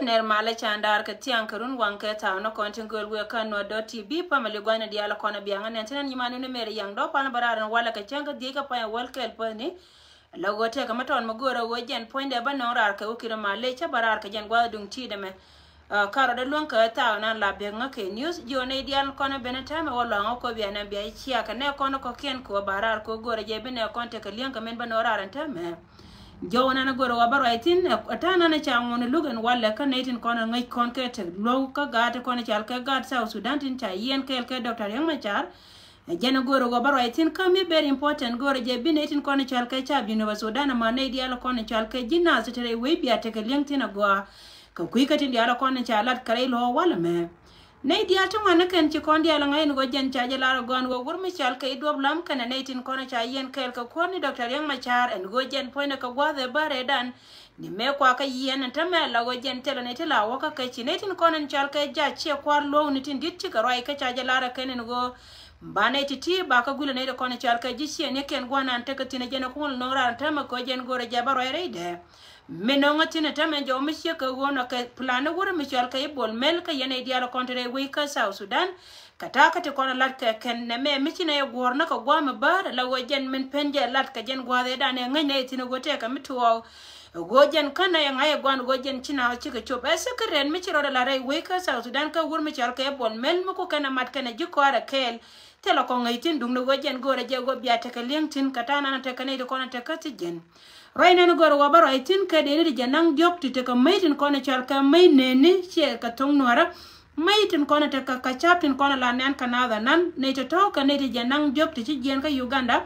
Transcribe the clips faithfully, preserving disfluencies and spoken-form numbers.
Nɛr malɛ can daar kɛ thiaŋ kɛ run waŋ kɛ thaw ni kɔn tin göl wek kä nuɔt dot T V family gua̱n ni diaal kɔn a biaŋ nɛn tin nyiman ni mɛr yaŋ dɔ̱ pan bä raar ni walɛ kɛ cäŋ kɛ dhiec kɛ pany wäl kɛl päni. La ɣöö tɛkɛ mi tɔn mi göörä ɣöö jɛn puɔ̱nydɛ bä nɔŋ raar kɛ wä kiri malɛ cä bä raar kɛ jɛn gua̱th duŋ ti̱i̱t ɛmɛ. Karɔt ɛ luäŋ kɛ thaw nan la biɛk ŋä kɛ news jiɔ nɛy diaal kɔn ɛ ben ɛ täämɛ wä lɔ̱a̱ŋ ɛ kɔ bia nɛ bia cia kɛ nɛ kɔn ɛ kɔ̱kiɛn kɛ wä ba raar kɛ wä göörä jɛ bi nɛ kɔn tekɛ liäŋ kɛ min bä nɔ raar ɛn täämɛ. Jɔw nan ɛ göörä wä bä ruac thi̱n ɛ täämɛ nan ɛ ca ŋuɔ̱n luk ɛn walɛ kä nɛy tin kɔn ɛ ŋäc kɔn kɛ tek luɔ̱w kä gaat ti kɔn ɛ cal kɛ gaat South Sudan tin ca yiɛn kɛɛl kɛ Doctor Riek Machar. Ɛ jɛn ɛ göörä wä bä ruac thi̱n kä mi very important göörä jɛ bi nɛy tin kɔn ɛ cal kɛ ca bi nɔ bä Sudan ɛ ma nɛy diaal kɔn ɛ cal kɛ ji̱ naath ti te rɛy wec bia tekɛ liäŋ thi̱n ɛ gɔaa. Kɛ kui̱ kä tin diaal kɔn ca lat kɛ rɛy lɔ̱ɔ̱ walɛ mɛ. Nɛy diaal ti ŋuan ni kɛn ci kɔn diaal ŋa̱c ni ɣöö jɛn ca jɛ lar ɛ gɔ̱a̱n ɣöö wur mi cɔal kɛ i̱ duɔ̱p lam kɛnɛ nɛy tin kɔn ca yiɛn kɛɛl kɛ kuäär ni Doctor Riek Machar ɛn ɣöö jɛn puɔ̱nydɛ kɛ gua̱a̱th ɛ bärädan. Ni mëë kuakä yiɛn ɛn tämɛ la ɣöö jɛn thilɛ nɛy ti la wäkä kɛ ci nɛy tin kɔn ɛn cɔal kɛ jac ciɛ kua̱r luɔ̱ɔ̱k ni tin di̱t cikɛ ruac kä ca jɛ lar ɛ kɛn ɛn ɣöö ba nɛy ti̱ti̱ ba kä guilɛ nɛy ti kɔn cɔal kɛ ji̱ ciɛ ni kɛn gua̱a̱r nan tekɛ thi̱n ɛ jɛn ɛ kuŋ lɛ no̱o̱ŋ raar ɛn tämɛ kɛ ɣöö jɛn go̱o̱rɛ jɛ bä ruac rɛydɛ. Mi nɔŋä thi̱n ɛ tämɛ jɔw mi ciek kɛ ɣöö nɔ kɛ plan ni wurɛ mi cɔal kɛ i̱ Bol Mel kä yɛn nɛy diaal kɔn te rɛy wec kä South Sudan. Kɛ ta̱a̱ kä ti kɔn ɛ lat kɛ kɛn nɛmɛ mi ci nɛ yɛ guɔ̱ɔ̱r ni kɛ gua̱a̱m ɛ bäär ɛ la ɣöö jɛn min pen jɛ lat kɛ jɛn gua̱a̱th ɛ dan ɛ ŋäc nɛy thi̱n ɛ ɣöö tɛkɛ mi tuɔɔk. Ɛ ɣöö jɛn kä nɛ yɛ ŋa̱c ɛ gua̱a̱n ɣöö jɛn ci naath cikɛ cop ɛ secretary mi ci rɔɔdɛ lat rɛy wec kä South Sudan kä wur mi cɔal kɛ i̱ Bol Mel mi ku kɛn ɛ mat kɛn ɛ ji̱ kɔaarɛ kɛɛl. Thilɛ kɔŋ ŋäc thi̱n duŋdɛ ɣöö jɛn go̱o̱rɛ jɛ ɣöö bia tekɛ li̱eŋ thi̱n kɛ ta̱a̱ nan tekɛ nɛy ti kɔn tekɛ thi̱ji̱n. Ruac nɛn go̱o̱rɛ ɣöö bä ruac thi̱n kɛ dee ni ti jɛ naŋ diɔ̱k ti tekɛ mäc tin kɔn cɔal kɛ mäc neni ciɛ kɛ thoŋ nuäärä. Mäc tin kɔn tekɛ kɛ ca̱p tin kɔn la nɛn kɛ naath anan nɛy ti tɔ̱ kɛ nɛy ti jɛ naŋ diɔ̱k ti ci jiɛn kä Uganda.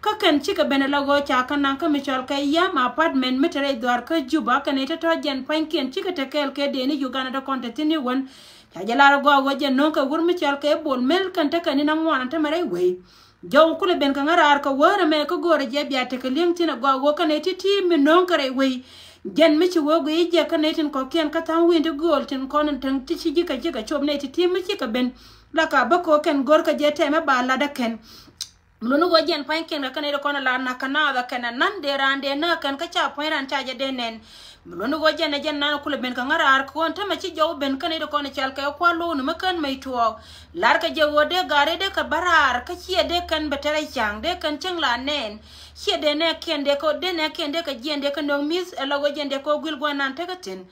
Kä kɛn cikɛ ben ala ɣöö ca kɛ naŋ kä mi cɔal kɛ yam apartment mi te rɛy dhuaar kä Juba kɛ nɛy ti tɔ̱ jɛn pua̱nykiɛn cikɛ te kɛɛl kɛ dee ni Uganda ti kɔn te thi̱n i̱ wän. Ca jɛ lar gɔaa wä jɛ no̱o̱ŋ kɛ wur mi cɔal kɛ Bol Mel kɛn tekɛ ni na ŋuan tämɛ rɛy wei. Jɔw kulɛ ben kɛ ŋä raar kɛ wä rɛ mɛ kä go̱o̱rɛ jɛ bia tekɛ li̱eŋ thi̱n ɛ gɔaa wä kä nɛ ti̱ti̱ mi no̱o̱ŋ kɛ rɛy wei. Jɛn mi ci wä guiy jɛ kä nɛ tin kɔ̱kiɛn kä tha̱a̱ŋ wi̱i̱n ti gööl tin kɔn in täŋ ti ci ji̱ kɛ ji̱ kɛ cop nɛ ti̱ti̱ mi ci kɛ ben. La ka bä kɛ kɛn go̱o̱r kɛ jɛ tɛmɛ ba lat ɛ kɛn. Mi luni ɣöö jɛn pua̱nykiɛn kɛ kɛn iti kɔn ala na̱k kɛ naath ɛ kɛn anan dee raan dee näk kɛn kä ca pua̱ny raan ca jɛ dee nɛn. Mi luni ɣöö jɛn ɛ jɛn nan kulɛ ben kɛ ŋäraar kɛ ɣöö tämɛ ci jɔw ben kɛn iti kɔn ical kɛ kua̱r lo̱w ni mi kän mɛy tuɔɔk. Lar kɛ jɛ ɣöö dee gaari dee kɛ bä raar kä ciɛ dee kɛn bɛ tɛrɛ ca̱ŋ dee kɛn cieŋ la nɛn. Ciɛ dee nɛɛkiɛn dee kɛ dee nɛɛkiɛn dee kɛ jiɛn dee kɛ nöŋ mi̱th ɛ la ɣöö jɛn dee kɛ ɣöö guil gua̱n nan tekɛ thi̱n.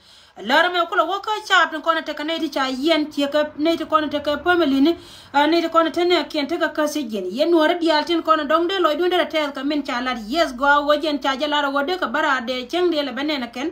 Lär mɛ kulɛ wä kä caap tin kɔn tekɛ nɛy ti ca yiɛn ciɛ kɛ nɛy ti kɔn tekɛ family ni. Nɛy ti kɔn te nɛɛkiɛn tekɛ kä thiec jiɛn yɛn nuɔ̱ɔ̱ri diaal tin kɔn dɔ̱ŋ dee lɔcdun derɛ tɛth kɛ min ca lat yes gɔaa ɣöö jɛn ca jɛ lar ɣöö dee kɛ bä raar dee cäŋ dee lɛ bɛ nɛn ɛ kɛn.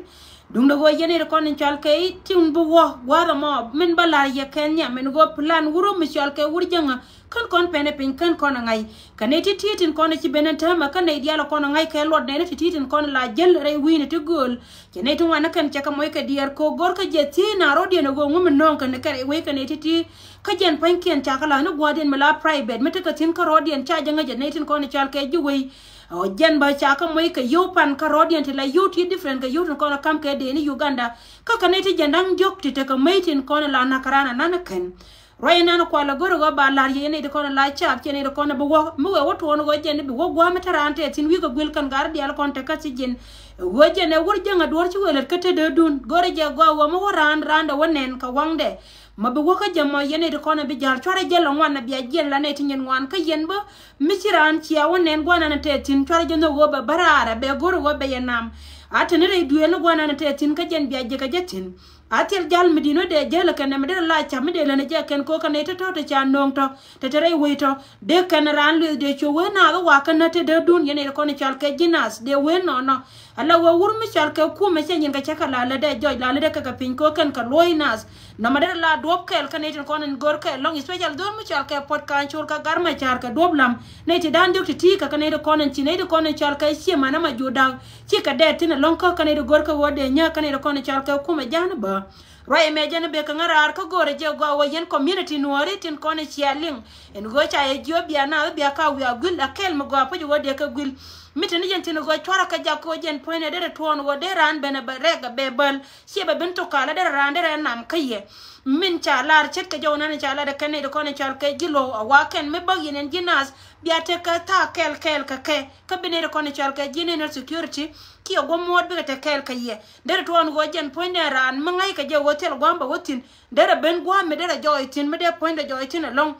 Duundɛ ɣöö yɛn nɛy ti kɔn in cɔal kɛ i̱ tin bi wä gua̱a̱th ɛmɔ min bä lar yɛ kɛn nhiam min ɣöö plan wur mi cɔal kɛ wur jäŋä. Kän kɔn pɛn ɛ piny kän kɔn ɛ ŋa̱c kɛ nɛy ti ti̱i̱ tin kɔn ɛ ci ben ɛn täämɛ kä nɛy diaal ɛ kɔn ɛ ŋa̱c kɛ luɔt nɛy ti ti̱i̱ tin kɔn ɛ la jäl rɛy wi̱i̱ni ti gööl. Cɛ nɛy ti ŋuan ni kɛn cɛ kɛ moc kɛ diɛɛr ko̱o̱k go̱r kä jɛ thiec na rɔ̱diɛn ɛ ɣöö ŋu mi nööŋ kɛn kɛ rɛy wec kɛ nɛy ti ti̱i̱. Kä jɛn pua̱nykiɛn ca kɛ la̱th ni gua̱a̱thdiɛn mi la private mi tekɛ thi̱n kä rɔ̱diɛn ca jɛ ŋäc ɛ nɛy tin kɔn ɛ cɔal kɛ ji̱ wec. Ɔ jɛn bä ca kɛ moc kɛ yio̱w pan kä rɔ̱diɛn ti la yio̱w ti different kɛ yio̱w tin kɔn ɛ ka̱m kɛ dee ni Uganda. Kä kɛ nɛy ti jɛn da̱ŋ diɔ̱k ti tekɛ mec tin kɔn ɛ la na̱k kɛ raan ɛ nan ɛ kɛn. Ruac inan kualɛ go̱r iɣɔ̱ ba la̱r yɛ yɛn nɛy ti kɔn la caap cɛ nɛy ti kɔn bi wä mi wëë wä tuɔɔn iɣɔ̱ jɛn bi wä gua̱a̱ mi te raan tɛth thi̱n wi̱i̱ kɛ guil kɛn ga̱r diaal kɔn te kä thi̱ji̱n. Iɣɔ̱ jɛn ɛ wur jäŋ ɛ duɔ̱ɔ̱r ci wëë lät kä tetdädun go̱rɛ jɛ gɔaa wä mi wä raan raan dɛ wä nɛn kɛ waŋdɛ. Ma bi wä kä jɛ mɔ yɛn nɛy ti kɔn bi ja̱l cuarɛ jɛ lɔ ŋuan na bia jiɛn la nɛy ti nyin ŋuan kä yɛn bä mi ci raan cia wä nɛn gua̱a̱r nan tɛth thi̱n cuarɛ jɛ nhök ɣöö bɛ bä raarɛ bɛ go̱r iɣɔ̱ bɛ yɛ nam. A te ni rɛy duëël ni gua̱a̱r nan tɛth thi̱n kä jɛn bia jiɛ kɛ jɛ thi̱n. A thil jal mi di̱n wä dee jäl kɛn nɛ mi dee la ca̱p mi dee län jɛ kɛn ko̱ kɛn nɛy tɔ̱tɔ̱ te ca nööŋ tɔ̱ te te rɛy wec tɔ̱ dee kɛn raan lueth dee cuɛ wee naath wä wakä nä te dee dun yɛn nɛy ti kɔn i̱ cɔal kɛ ji̱ naath dee wee nɔnɔ. Ala wee wur mi cɔal kɛ kumɛ cɛ nyin kɛ cä kɛ la lätdɛ jɔc la lätdɛ kɛ kɛ piny ko̱ kɛn kɛ luɔ̱c naath. Nɔmɔ dee la duɔ̱p kɛɛl kɛn nɛy tin kɔn in go̱r kɛɛl lɔŋ especially dho̱r mi cɔal kɛ puɔt ka̱n col kɛ gar mɛ ca̱r kɛ duɔ̱p lam. Nɛy ti da̱a̱n diɔ̱k ti ti̱i̱ kɛ kɛn nɛy ti kɔn in ci nɛy ti kɔn in cɔal kɛ ciɛ manä ma juudäk. Cikɛ dɛɛt thi̱n ɛlɔ̱ŋ kä kɛn nɛy ti go̱r kɛ ɣöö dee nyääk kɛn nɛy ti kɔn in cɔal kɛ kumɛ ja̱a̱n bä. Ruac ɛmɛ jɛn i̱ bek kɛ ŋäraar kä go̱o̱rɛ jɛ gɔaa wä yɛn community nuɔ̱ɔ̱ri tin kɔn i̱ cia liŋ. Ɛn ɣöö ca yɛ jiöp bia naath bia ka wiaa guil a kɛl mi gɔaa puc ɣöö dee kɛ guil. Mi te ni yɛn thi̱n ɣöö cuarɛ kɛ jak kɛ ɣöö jɛn puɔ̱nydɛ derɛ tuɔɔn ɣöö dee raan ben ɛ bɛ rɛk ɛ bɛ bäl. Ciɛ bɛ ben thok kalä derɛ raan derɛ nam kä yɛ. Min ca lar ce̱tkɛ jɔw nan ca lar ɛ kɛn nɛy ti kɔn i̱ cɔal kɛ ji̱ lo̱w a wa kɛn mi bäk yɛn ɛn ji̱ nath. Bia tekɛ thaak kɛɛl kɛɛl kɛ kɛ kä bi nɛy ti kɔn i̱ cɔal kɛ ji̱ national security. Kiɛ guɔ̱m muɔ̱ɔ̱t bikɛ te kɛɛl kɛ yɛ. Derɛ tuɔɔn ɣöö jɛn puɔ̱nydɛ raan mi ŋa̱ckɛ jɛ ɣöö thil gua̱a̱m bɛ wä thi̱n. Derɛ ben gua̱a̱m mi derɛ jɔɔy thi̱n mi dee puɔ̱nydɛ jɔɔy thi̱n ɛlɔ̱ŋ.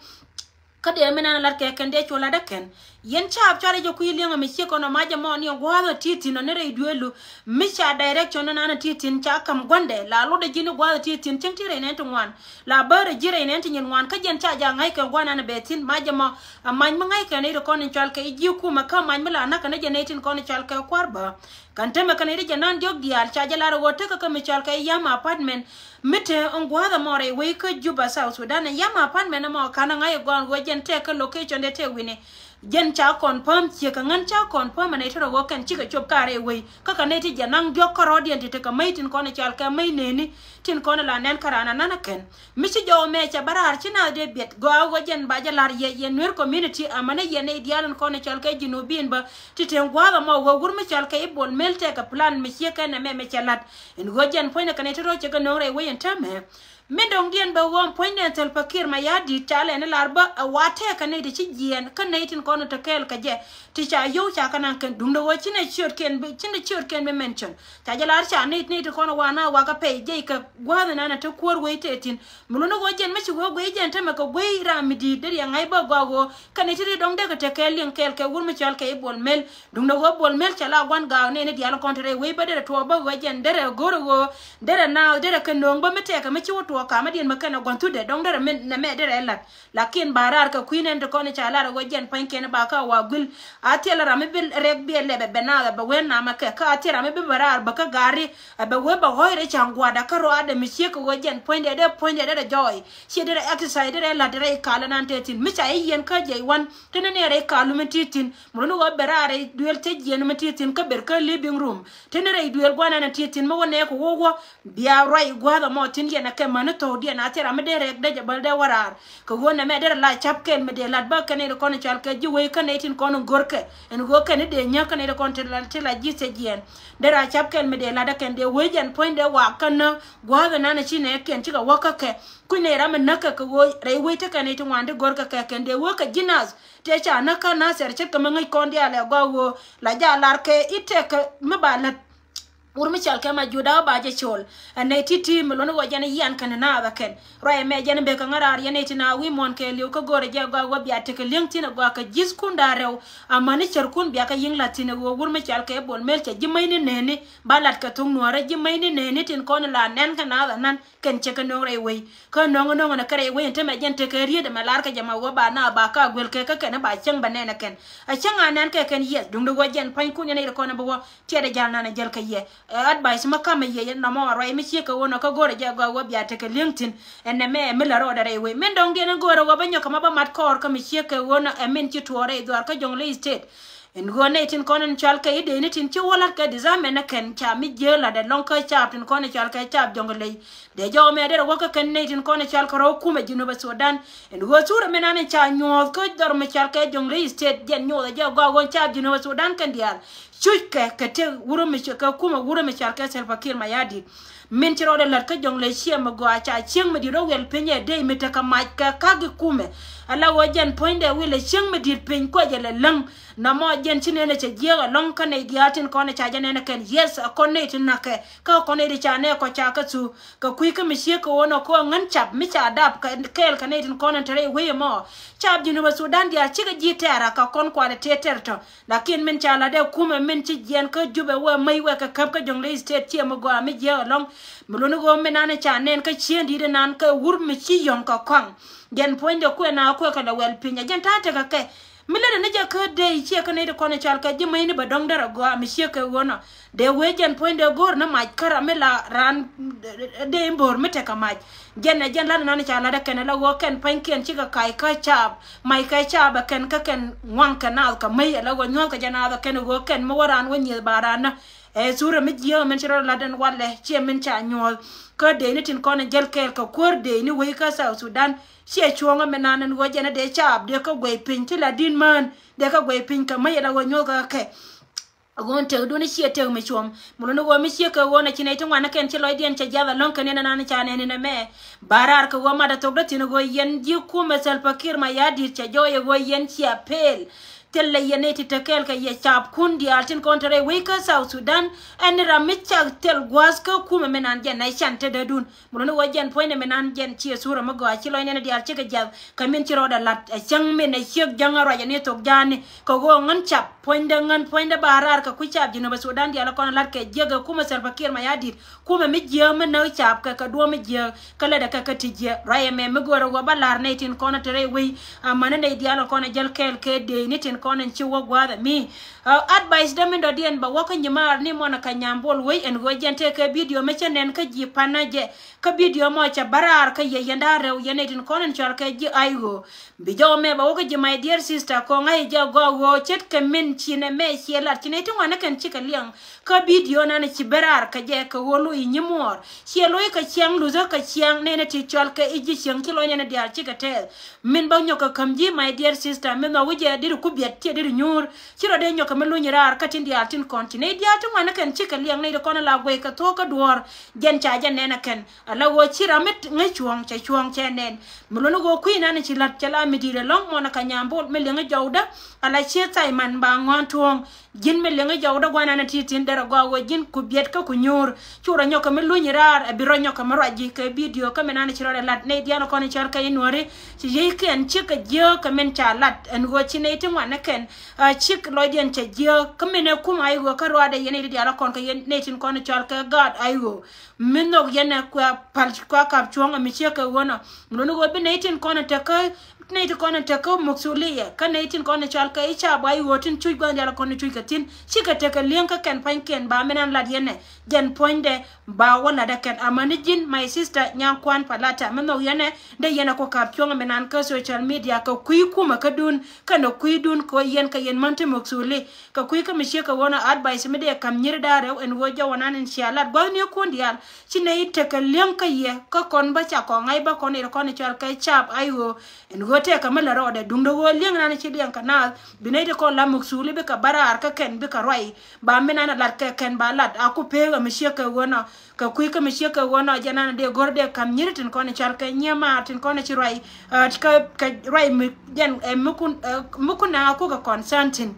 Kä dee mi nan lat kɛ kɛn dee cu lat ɛ kɛn. Yɛn caap cuarɛ jɛ kui̱ liɛŋ ɛ mi ciek kɔn ɔ mac ɛmɔ ni gua̱a̱th ɛ ti thi̱n ɔ ni rɛy dueelu. Mi ca direction ni nan ɛ ti thi̱n ca ka̱m gua̱ndɛ la lotdɛ ji̱n ni gua̱a̱th ɛ ti thi̱n cieŋ ti rɛy nɛn ti ŋuan. La bäärɛ ji̱ rɛy nɛn ti nyin ŋuan kä jɛn ca ja̱ ŋa̱c kɛ gua̱n nan ɛ bɛ thi̱n mac ɛmɔ. Ɛ mac mi ŋa̱c kɛ nɛy ti kɔn in cɔal kɛ i̱ ji̱ kumɛ kä mac mi la na̱k kɛ ni jɛ nɛy tin kɔn in cɔal kɛ kua̱r bä. Kɛn temɛ kɛn i̱ ri jɛ nan diɔ̱k diaal ca jɛ lar ɛ ɣöö tekɛ kä mi cɔal kɛ i̱ Yam Apartment. Mi te ɛn gua̱a̱th ɛmɔ rɛy wec kä Juba, South Sudan, ɛ Yam Apartment ɛmɔ ka̱n ɛ ŋa̱c ɛ gɔaa ɣöö jɛn tɛk kä location dee tɛk wi̱ni. Jɛn ca confirm ciek kɛ ŋän ca confirm ɛ nɛy te rɔ ɣöö kɛn cikɛ cop ka rɛy wec. Kä kɛ nɛy ti jɛ naŋ diɔ̱k kärɔɔdiɛn ti tekɛ mäc tin kɔn ɛ cɔal kɛ mäc neni tin kɔn ɛ la nɛn kä raan anan ɛ kɛn. Mi ci jɔw ɛmɛ cɛ bä raar ci naath dee biɛt gɔaa ɣöö jɛn ba jɛ la̱r yɛ yɛ Nuer community amäni yɛ nɛy diaal in kɔn ɛ cɔal kɛ Junubin bä. Ti te ɛn gua̱a̱th ɛmɔ ɣöö wur mi cɔal kɛ i̱ Bol Mel tɛkɛ plan mi ciek kɛn ɛmɛ mi cɛ la̱t. Ɛn ɣöö jɛn puɔ̱nydɛ kɛ nɛy ti rɔ cɛ kɛ nöŋ rɛy wec ɛn täämɛ. Min dɔ̱ŋdiɛn bɛ ɣöö puɔ̱nydɛ Salva Kiir Mayardit ca lɛn i̱ lar bä ɛ wa tɛɛk kɛ nɛy ti ci jiɛɛn kä nɛy tin kɔn in te kɛɛl kɛ jɛ. Ti ca yio̱w ca kɛ naŋ kɛn duundɛ ɣöö ci nɛ ciötkiɛn bi ci nɛ ciötkiɛn bi mention. Ca jɛ lar ca nɛy nɛy ti kɔn in wa na wa kɛ pɛy jɛy kɛ gua̱a̱th in an in te kuäär wec tɛɛ thi̱n. Mi luni ɣöö jɛn mi ci ɣöö guiy jɛn tämɛ kɛ guiy ram mi di̱i̱t dee riɛŋ ŋa̱c bä gɔaa ɣöö kɛn i̱ ti ri dɔ̱ŋ dee kɛ te kɛɛl liŋ kɛɛl kɛ wur mi cɔal kɛ i̱ Bol Mel. Duundɛ ɣöö Bol Mel cɛ la gua̱n gaak nɛɛni diaal kɔn te rɛy wec bä derɛ tuɔɔk bä ɣöö jɛn derɛ go̱r ɣöö derɛ naath derɛ kɛ nööŋ bä mi tɛkɛ mi ci wä tuɔɔk kamädiɛn mi kɛn ɛ gua̱n thutdɛ dɔ̱ŋ derɛ mi nɛmɛ derɛ ɛ la̱t. Lakin ba raar kɛ kui̱ nɛn ti kɔn i̱ ca lar ɛ ɣöö jɛn pua̱nykiɛn i̱ ba kä wa guil. A thil ram mi bi rɛk bi ɛ lɛp ɛ bɛ naath ɛ bɛ wen namɛ kɛ kä a thil ram mi bi bɛ raar bä kä gaari. Ɛ bɛ wee bɛ ɣɔ̱c rɛy ca̱ŋ gua̱a̱dä kä rɔaadɛ mi ciek kɛ ɣöö jɛn puɔ̱nydɛ dee puɔ̱nydɛ derɛ jɔɔy. Ciɛ derɛ exercise derɛ la̱t rɛy ka̱l ɛnan tëë thi̱n mi ca i̱ yiɛn kä jɛy wan. Tënɛ ni rɛy ka̱l mi ti thi̱n mi run ɣöö ber a rɛy duëël thiec yiɛn mi ti thi̱n kä ber kä living room. Tënɛ rɛy duëël gua̱n ɛn ti thi̱n mi wä nɛɛk kɛ wä wä. Bia ruac gua̱a̱th ɛmɔ thi̱n yɛn ɛ kɛ mäni thɔɔkdiɛn a thil ram mi dee rɛk dee jɛ bäl dee wä raar. Kɛ ɣöö nɛmɛ derɛ la ca̱p kɛl mi dee la̱t bä kɛn i̱ ti kɔn cɔal kɛ ji̱ wec kä nɛy tin kɔn in görkɛ. Ɛn ɣöö kɛn i̱ dee nyäk kä nɛy ti kɔn ti la, ti la ji̱ thiec yiɛn. Derɛ a ca̱p kɛl mi dee la̱t ɛ kɛn dee wec ɛn puɔ̱nydɛ waak kä nä gua̱a̱th ɛnan ci nɛɛkiɛn cikɛ wä kä kɛ. Kui̱ nɛy ram mi näk kɛ kɛ ɣöö rɛy wec tekɛ nɛy ti ŋuan ti görkɛ kɛ kɛn dee wä kɛ ji̱ nath. Tëë ca näk kä Nathɛr ce̱tkɛ mi ŋäc kɔn diaal ɛ gɔaa ɣöö la jaa lar kɛ i̱ tɛkɛ mi ba lät. Wur mi cɔal kɛ Majuda ba jɛ cɔl. Ɛ nɛy ti̱ti̱ mi luɔ̱n ɣöö jɛn i̱ yian kɛn naath ɛ kɛn. Ruac ɛmɛ jɛn i̱ bek kɛ ŋäraar yɛn nɛy ti na wi̱i̱ muɔ̱ɔ̱n kɛ li̱w kä go̱rɛ jɛ gɔaa ɣöö bia tekɛ li̱eŋ thi̱n ɛ gɔaa kɛ ji̱thkun da̱ŋ rɛw. Amäni cärkun bia kɛ yi̱ŋ la̱t thi̱n ɛ ɣöö wur mi cɔal kɛ Bol Mel cɛ ji̱ mäcni neni. Ba lat kɛ thok nuäärä ji̱ mäcni neni tin kɔn la nɛn kɛ naath anan. Kɛn cɛ kɛ nöŋ rɛy wec. Kä nöŋ nöŋ nɛ kä rɛy wec ɛn tämɛ jɛn tekɛ riet ɛmɛ lar kɛ jɛ ma wä ba na ba ka guel kɛ kä kɛn ba cäŋ bɛ nɛn ɛ kɛn. A cäŋ a nɛn kɛ kɛn yiɛth duŋdɛ wä jɛn pa̱nykun yɛn nɛy ti kɔn ɛ bi wä. Tiɛt ɛ jal nan ɛ jäl kɛ yɛ. Ɛ advice mi kamɛ yɛ yɛn nɔmɔ a ruac mi ciek kɛ wä nɔ kä go̱rɛ jɛ gɔaa wä bia tekɛ li̱eŋ thi̱n. Ɛn nɛmɛ ɛ mi la rɔɔdɛ rɛy wec. Min dɔ̱ŋdiɛn ɛn go̱rɛ wä bä nyɔk kɛ ma bä mat kɔɔr kä mi ciek kɛ wä nɔ ɛ min ci tuɔɔk rɛy dhuaar kä Jonglei State. Ɛn ɣöö nɛy tin kɔn in cɔal kɛ i̱ dee ni tin ci wä la̱t kɛ disarmament ni kɛn ca mi jiee la̱t ɛlɔ̱ŋ kä caap tin kɔn in cɔal kɛ caap Jonglei. Dee jɔw mɛ derɛ wä kä kɛn nɛy tin kɔn in cɔal kɛ rɔ̱ kumɛ Jinubä Sudan. Ɛn ɣöö thurɛ mi nan in ca nyuɔ̱ɔ̱th kä dhɔr mi cɔal kɛ Jonglei State jɛn nyuɔ̱th ɛ jɛ gɔaa ɣöö caap Jinubä Sudan kɛn diaal. Cuc kɛ kɛ tëk wurä mi cɔal kɛ kumɛ wurä mi cɔal kɛ Salva Kiir Mayardit. Min ci rɔɔdɛ la̱t kä Jonglei ciɛ mi gɔaa ca cieŋ mi di̱t rɔ wiɛl piny ɛ dee mi tekɛ mac kɛ ka̱k i̱ kumɛ. Ala ɣöö jɛn puɔ̱nydɛ wi̱lɛ cieŋ mi di̱t piny kuecɛ lɛ läŋ. Nɔmɔ jɛn ci nɛn ɛ cɛ jiääk ɛlɔ̱ŋ kä nɛy diaal tin kɔn ɛ ca jɛ nɛn ɛ kɛn yieth ɛ kɔn nɛy tin na̱kɛ. Kä kɔn nɛy ti ca nɛɛk kɔ ca kä thuk. Kɛ kui̱ kä mi ciek kɛ ɣöö nɔ kɛ ɣöö ŋän cap mi ca dap kɛ kɛɛl kɛ nɛy tin kɔn ɛ te rɛy wec ɛmɔ. Cap Jinubä Sudan diaal cikɛ ji̱ tɛɛr a kɛ kɔn kualɛ tëë tɛr tɔ. Lakin min ca lat dee kumɛ min ci jiɛn kä Jubɛ wee mäc wee kɛ käp kä Jonglei State ciɛ mi gɔaa mi jiääk ɛlɔ̱ŋ. Mi luni ɣöö min nan ca nɛn kä cien di̱t inan kɛ wur mi ci yɔ̱ŋ kɛ kɔaŋ. Jɛn puɔ̱nydɛ kuɛ na kuɛ kɛ lɛ wɛl piny ɛ jɛn ta̱a̱ tekɛ kɛ. Mi lätdɛ ni jɛ kä dee ciɛ kä nɛy ti kɔn cɔal kɛ ji̱ mäcni bɛ dɔ̱ŋ derɛ gɔaa mi ciek kɛ ɣöö nɔ. Dee wee jɛn puɔ̱nydɛ go̱o̱r ni mac kä ram mi la raan dee in bo̱o̱r mi tekɛ mac. Jɛn ɛ jɛn lat inan ca lat ɛ kɛn ɛ la ɣöö kɛn pa̱nykiɛn cikɛ kac kä caap. Mac kɛ caap ɛ kɛn kä kɛn ŋuaŋ kɛ naath kɛ mäc ɛ la ɣöö nyuɔ̱th kɛ jɛ naath ɛ kɛn ɛ ɣöö kɛn mi wä raan wä nyieth ba raan nä. Ɛ thurɛ mi jiääk min ci rɔ lat ɛn walɛ ciɛ min ca nyuɔ̱th. Kä dee ni tin kɔn ɛ jäl kɛɛl kɛ kuäär dee ni wec kä South Sudan. Ciɛ cuɔ̱ɔ̱ŋä mi nan ɛn ɣöö jɛn ɛ dee caap dee kä guɛy piny ti la di̱t mään dee kä guɛy piny kɛ mäc ɛ la ɣöö nyuɔ̱th kɛ kɛ. Ɣöö tekdun ciɛ tek mi cuɔ̱m. Mi luni ɣöö mi ciek kɛ ɣöö nɛ ci nɛy ti ŋuan ni kɛn ci lɔcdiɛn cɛ jiath ɛlɔ̱ŋ kɛn in ɛnan ca nɛn in ɛmɛ. Ba raar kɛ ɣöö mat ɛ thokdä thi̱n ɣöö yɛn ji̱ kumɛ Salva Kiir Mayardit cɛ jɔɔc ɛ ɣöö yɛn cia pel. Thilɛ yɛn nɛy ti te kɛɛl kɛ yɛ caapkun diaal tin kɔn te rɛy wec kä South Sudan. Ɛn ram mi cak thil gua̱a̱th kä kumɛ mi nan jɛn nɛ can te dee dun. Mi luni ɣöö jɛn puɔ̱nydɛ mi nan jɛn ciɛ thurɛ mi gɔaa ci lɔcnɛ ni diaal cikɛ jiath kɛ min ci rɔɔdɛ la̱t ɛ cäŋ min ɛ ciek jäŋ ɛ ruac ɛ ni thok ja̱a̱ni kɛ ɣöö ŋän cap puɔ̱nydɛ ŋän puɔ̱nydɛ ba raar kɛ kui̱ cap Jinub Sudan diaal ɛ kɔn ɛ la̱t kɛ jiäk ɛ kumɛ Salva Kiir Mayardit kumɛ mi jiääk mi näk cap kɛ kɛ duɔ̱ɔ̱p mi jiääk kä lätdɛ kɛ kä ti jiääk ruac ɛmɛ mi göörä ɣöö ba la̱r nɛy tin kɔn ɛ te rɛy wec amäni nɛy diaal ɛ kɔn ɛ jäl kɛɛl kɛ dee ni tin kɔn ɛn ci wä gua̱a̱th ɛ mi. Advice däminɔdiɛn bɛ wä kä nyimaar ni mɔnɛ kɛ nyambol wec ɛn ɣöö jɛn tëë kɛ bidio mi cä nɛn kä ji̱ panä jɛ. Kä bidio mɔ cɛ bä raar kä yɛ yɛn da̱a̱ rɛw yɛn nɛy tin kɔn in cɔal kɛ ji̱ ay ɣöö bi jɔw mɛ bɛ wä kä ji̱ my dear sister kɔŋ ay jɛ gɔɔk ɣöö ce̱tkɛ min cinɛ mɛ ciɛ lat ci nɛy ti ŋuan ni kɛn cikɛ liɛŋ. Kä bidio nan ci bä raar kä jɛ kɛ ɣöö lo̱c nyimuɔɔr ciɛ lo̱c kɛ ciɛŋ luthä kɛ ciɛŋ nɛnɛ ti cɔal kɛ i̱ ji̱ cieŋ ci lo̱c nɛnɛ diaal cikɛ tɛɛth. Min bä nyɔk kɛ käm ji̱ my dear sister min nhɔk wi̱cɛ dit ku biɛt ciɛ dit nyuur. Ci rɔ dee nyɔk kɛ mi luny raar kä tin diaal tin kɔn ci nɛy diaal ti ŋuan ni kɛn cikɛ liɛŋ nɛy ti kɔn la guɛy kɛ thuɔ̱k kä duɔ̱ɔ̱r. Jɛn ca jɛ nɛn ɛ kɛn ala ɣöö ci ram mi ŋäc cuɔ̱ɔ̱ŋ cɛ cuɔ̱ɔ̱ŋ cɛ nɛn. Mi luɔ̱ni ɣöö kui̱ nan ci la̱t cɛ la mi di̱i̱t ɛlɔ̱ŋ mɔnɛ kɛ nyambol mi liɛŋ jɔwdä. Ala cië Thaimän ba ŋɔ̱ɔ̱n tuɔ̱ɔ̱ŋ. Ji̱n mi liŋi jɔwdä gua̱nan ti tin derɛ gɔaa ɣöö ji̱n ku biɛt kä ku nyuur. Cu rɔ nyɔk kɛ mi luny raar ɛ bi rɔ nyɔk kɛ mi ruac ji̱ kɛ bidio kä mi nan ci rɔ dɛ lat nɛy diaal kɔn cɔl kɛ inuɔri. Ci yiëëkiɛn cikɛ jiääk kɛ min ca lat ɛn ɣöö ci nɛy ti ŋuan ni kɛn. Cik lɔcdiɛn cɛ jiääk kä min ɛ kum ay ɣöö kä ruaadɛ yɛn nɛy ti diaal kɔn kɛ yɛn nɛy tin kɔn cɔl kɛ gaat ay ɣöö. Mi nhɔk yɛn ɛ kua pal kua kap cuɔ̱ŋ ɛ mi ciek kɛ ɣöö nɔ. Mi luɔ̱ni ɣöö bi nɛy tin kɔn tekä nɛy ti kɔn in tekä muksuliya kä nɛy tin kɔn in cɔal kɛ i̱ ca buay ɣöö tin cuc gua̱n diaal kɔn in cuc kɛ thi̱n. Cikɛ tekɛ li̱eŋ kä kɛn pua̱nykiɛn ba min an lat yɛnɛ jɛn puɔ̱nydɛ ba wä lat ɛ kɛn amäni ji̱n my sister nyaŋ kuan palata mi nhɔk yɛnɛ. Dee yɛnɛ ku kap cuɔ̱ŋ mi nan kä social media kɛ kui̱ kumɛ kädun kɛnɛ kui̱dun kɛ ɣöö yɛn kɛ yɛn män ti muksuli. Kɛ kui̱ kä mi ciek kɛ ɣöö nɔ advice mi dee ka̱m nyiri da̱a̱ rɛw ɛn ɣöö jɔwä nan in cia lat gua̱thniekun diaal. Ci nɛy tekɛ li̱eŋ kä yɛ kä kɔn bä ca kɔŋ ŋa̱c bä kɔn in kɔn in cɔal kɛ cap ay ɣöö. Ɛn ɣöö tëëkä mi la rɔɔdɛ duundɛ ɣöö liɛŋ nan ci liɛŋ kɛ naath bi nɛy ti kɔn la muksuli bikɛ bä raar kä kɛn bikɛ ruac. Ba mi nan a lat kɛ kɛn ba lat a ku peek ɛ mi ciek kɛ ɣöö nɔ. Kɛ kui̱ kä mi ciek kɛ ɣöö nɔ jɛ nan a dee go̱r dee ka̱m nyiri tin kɔn i̱ cal kɛ nyiɛ maar tin kɔn i̱ ci ruac. Ɛ, kɛ, kɛ ruac mi jɛn ɛ mi kun ɛ mi kun na a ku kɛ concern tin.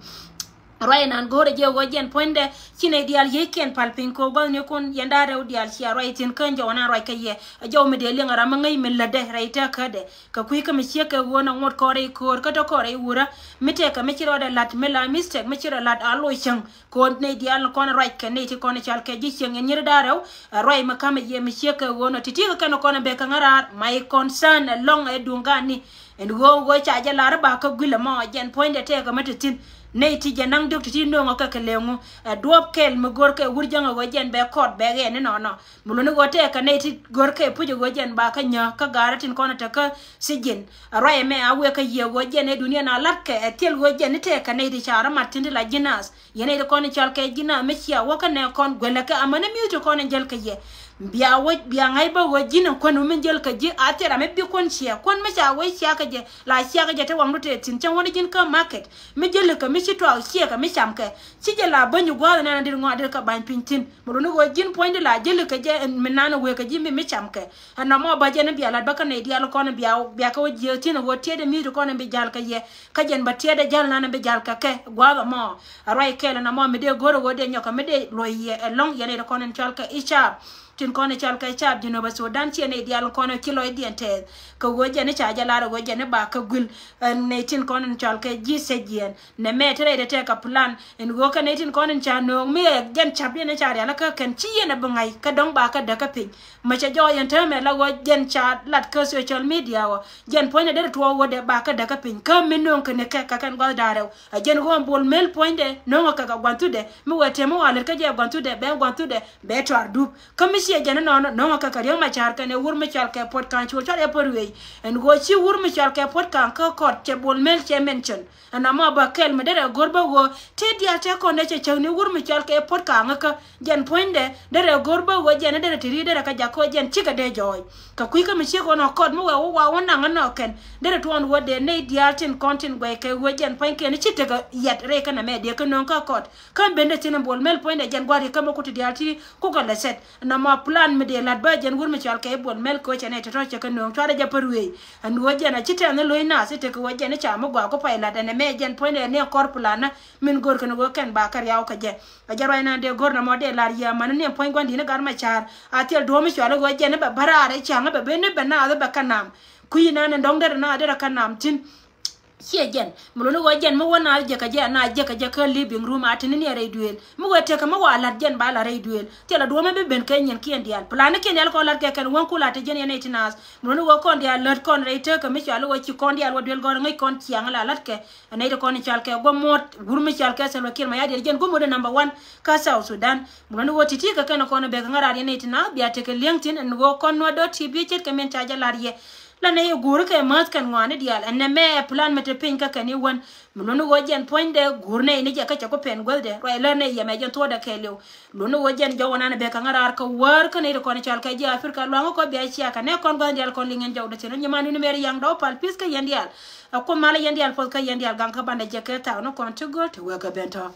Ruac inan go̱o̱rɛ jɛ ɣöö jɛn puɔ̱nydɛ ci nɛy diaal yiëëkiɛn pal piny ko̱o̱k gua̱thnikun yɛn da̱a̱ rɛw diaal cia ruac thi̱n kään jɛ wä nan ruac kä yɛ. A jɔw mi dee liŋ a ram mi ŋäc mi lätdɛ rɛy tɛ̈kädɛ kɛ kui̱ kä mi ciek kɛ ɣöö na ŋuɔ̱t kɔn rɛy köör kä tɔ̱ kɔn rɛy wurä. Mi tɛkɛ mi ci rɔɔdɛ la̱t mi la mistake mi ci rɔ la̱t a loc cäŋ. Kɛ ɣöö nɛy diaal ni kɔn ruac kɛ nɛy ti kɔn cal kɛ ji̱ cieŋ yɛn nyiri da̱a̱ rɛw. Ɛ ruac mi ka̱m ɛ yɛ mi ciek kɛ ɣöö na ti̱ti̱ kɛ kɛn kɔn ɛ bek kɛ ŋäraar my concern ɛlɔ̱ŋ ɛ duŋ gan ni. Ɛn ɣöö ɣöö ca jɛ lar i̱ ba kä guil ɛmɔ jɛn puɔ̱nydɛ tɛɛk ɛmɛ ti thi̱n. Nɛy ti jɛ naŋ diɔ̱k ti ti nööŋ ɔ kɛ kɛ leŋu. Ɛ duɔ̱ɔ̱p kɛl mi go̱r kɛ wur jäŋ ɛ ɣöö jɛn bɛ kɔɔt bɛ ɣɛɛn inɔnɔ. Mi luni ɣöö tɛɛk kɛ nɛy ti go̱r kɛ puc ɛ ɣöö jɛn ba kä nyääk kä ga̱a̱rä tin kɔn ɛ te kä sijin. Ɛ ruac ɛmɛ a wëë kä yiëë ɣöö jɛn ɛ duniɛn a la̱t kɛ ɛ thil ɣöö jɛn i̱ tɛɛk kɛ nɛy ti ca rɔ mat thi̱n ti la ji̱ naath. Yɛn nɛy ti kɔn in cɔal kɛ ji̱n a mi cia wä kä nɛ kɔn guɛlɛ kɛ amäni mi̱i̱th ti kɔn in jäl kɛ yɛ. Bia wä bia ŋa̱c bä ɣöö ji̱n in kuän mi jäl kɛ ji̱ a thil ram mi bi kuän ciɛ kuän mi ca wä cia kɛ jɛ la cia kɛ jɛ te waŋdu te thi̱n cäŋ wäni ji̱n kä market. Mi jäl kɛ mi ci tuak ciɛ kɛ mi cam kɛ ci jɛ la bäny gua̱a̱th nɛn a dir ŋɔa dir kɛ ba̱ny piny thi̱n. Mi luni ɣöö ji̱n puɔ̱nydi la jäl kɛ jɛ mi nan wëë kɛ ji̱ mi mi cam kɛ. Ɛn nɔmɔ bä jɛn bia lat bä kä nɛy diaal kɔn bia bia kɛ wä jiääk thi̱n ɣöö tiɛɛdɛ mi̱i̱th ti kɔn in bi jal kɛ yɛ. Kä jɛn bä tiɛɛdɛ jal nan in bi jal kɛ kɛ gua̱a̱th ɛmɔ. Ɛ ruac kɛɛl ɛn ɛmɔ mi dee go̱r ɛ ɣöö dee nyɔkɛ mi dee luɔ̱c yɛ ɛlɔ̱ŋ yɛn nɛy ti kɔn in cɔal kɛ i̱ caap. Tin kɔn in cɔal kɛ caap Jinub Sudan ciɛ nɛy diaal kɔn in ci lɔcdiɛn tɛth. Kɛ ɣöö jɛn i̱ ca jɛ lar ɛ ɣöö jɛn i̱ ba kä guil. Ɛn nɛy tin kɔn in cɔal kɛ ji̱ sɛc yɛn. Nɛ mɛ te rɛydɛ tɛk kɛ plan. Ɛn ɣöö kɛ nɛy tin kɔn in ca nööŋ mi ɛ jɛn cap yɛn in ca rial kä kɛn ci yɛn ɛ bi ŋa̱c kä dɔ̱ŋ ba kä däk kä piny. Mɛ cɛ jɔɔc yɛn täämɛ la ɣöö jɛn ca lat kä social media ɣöö jɛn puɔ̱nydɛ derɛ tuɔɔk ɣöö dee ba kä däk kä piny kä mi nööŋ kɛ ni kɛ kɛ kɛn gua̱th da̱a̱ rɛw. Ɛ jɛn ɣöö bol mel puɔ̱nydɛ nööŋ ɛ kɛ kɛ gua̱nthudɛ mi wëë tëë mi wa lät kä jɛ gua̱nthudɛ bɛ gua̱nthudɛ bɛ tuar dup. Kä mi Ciɛ jɛn inɔnɔ nöŋä kɛ kɛ Riek Machar kɛnɛ wur mi cɔal kɛ Puɔt Kaŋ, ci wä cɔal ɛ Puɔt Wei. Ɛn ɣöö ci wur mi cɔal kɛ Puɔt Kaŋ kä kɔt cɛ Bol Mel cɛ mention. Ɛn amɔ bä kɛl mi derɛ go̱r bä ɣöö tëë diaal tëë kɔn dee cɛ cäŋ ni wur mi cɔal kɛ Puɔt Kaŋ kä jɛn puɔ̱nydɛ derɛ go̱r bä ɣöö jɛn derɛ te ri̱i̱t derɛ kɛ jakä jɛn cikɛ dee jɔɔc. Kɛ kui̱ kä mi ciek ɣän ɔ kɔt mi wɛ wä wa wä naŋ inɔ kɛn derɛ tuɔɔn ɣöö dee nɛy diaal tin kɔn tin guɛc kɛ ɣöö jɛn puɔ̱nykiɛn ci tekɛ yɛt rɛy kɛn ɛmɛ dee kɛ nöŋ kä kɔt. Kä ben dee thi̱n in Bol Mel puɔ̱nydɛ jɛn gua̱ri kä mi ku ti diaal ti kukɛ lɛ sɛt. Nɔmɔ plan mi dee la̱t bä jɛn wur mi cɔal kɛ Bol Mel kɛ ɣöö cɛ nɛy tɔ̱tɔ̱ cɛ kɛ nööŋ cuarɛ jɛ Puɔt Wei. Ɛn ɣöö jɛn a ci tɛn ni lo̱c naath i̱ tekɛ ɣöö jɛn i̱ ca mi gɔaa ku pay la̱t ɛn ɛmɛ jɛn puɔ̱nydɛ ni kɔr plan min go̱r kɛn ɣöö kɛn ba kɛ riaw kɛ jɛ. A jɛ ruac naan dee go̱r nɔmɔ dee la̱r yɛ amäni ni puɔ̱ny gua̱n di̱t ni Gat Machar a thil duɔ̱ɔ̱m mi cɔal i̱ ɣöö jɛn i̱ bɛ bä raar i̱ ca̱ŋ i̱ bɛ ben i̱ bɛ naath i̱ bɛ kä nam. Kui̱ inan in dɔ̱ŋ derɛ naath derɛ kä nam thi̱n. Ciɛ jɛn mi luni ɣöö jɛn mi wä na jɛ kɛ jɛ na jɛ kɛ jɛ kä living room a tini ni a rɛy duëël mi wee tekɛ mi wa la̱t jɛn ba la rɛy duëël. Thilɛ duɔ̱ɔ̱mɛ bi ben kɛ nyin kiɛn diaal, plani kiɛn diaal kɔn la̱t kɛ kɛn wäŋ kula te jɛn yɛn nɛy ti naath. Mi luni ɣöö kɔn diaal lät kɔn rɛy tekä mi cɔal i̱ ɣöö ci kɔn diaal wä duëël gɔ̱r ŋäc kɔn ciaŋ la la̱t kɛ. Ɛ nɛy ti kɔn i̱ cɔal kɛ guɔ muɔ̱t wur mi cɔal kɛ Salva Kiir Mayardit jɛn guɔ muɔ̱t ɛ number one kä South Sudan. Mi luni ɣöö ti̱ti̱ kɛ kɛn kɔn i̱ bek ŋäraar yɛn nɛy ti naath bia tekɛ li̱eŋ thi̱n ɛn ɣöö kɔn nuɔ̱t dɔ̱ ti bi ce̱tkɛ min ca jɛ la̱r yɛ. La nɛy i̱ guuri kɛ mäth kɛn ŋɔaani diaal ɛn nɛmɛ ɛ plan mi te piny kä kɛn i̱ wän. Mi luni ɣöö jɛn puɔ̱nydɛ guur nɛy ni jɛ kä cɛ ku pɛn guäthdɛ ruac lär nɛy yɛmɛ jɛn thuɔɔdɛ kɛɛliw. Luni ɣöö jɛn jɔwä nan bɛ kä ŋäraar kä wäär kä nɛy ti kɔn i̱ cɔal kɛ ji̱ Africa luaŋä kɔ bia cia kɛ nɛ kɔn gua̱th diaal kɔn liŋ yɛn jɔwdɛ thi̱n. Nyiman duni mɛri yaŋ dɔw pal peace kä yɛn diaal. Ɛ kuoth malä yɛn dial puɔth kä yɛn dial gaŋ kä bandɛ jɛ kɛ thaak ni kɔn ti göl ti wek kɛ ben tɔ.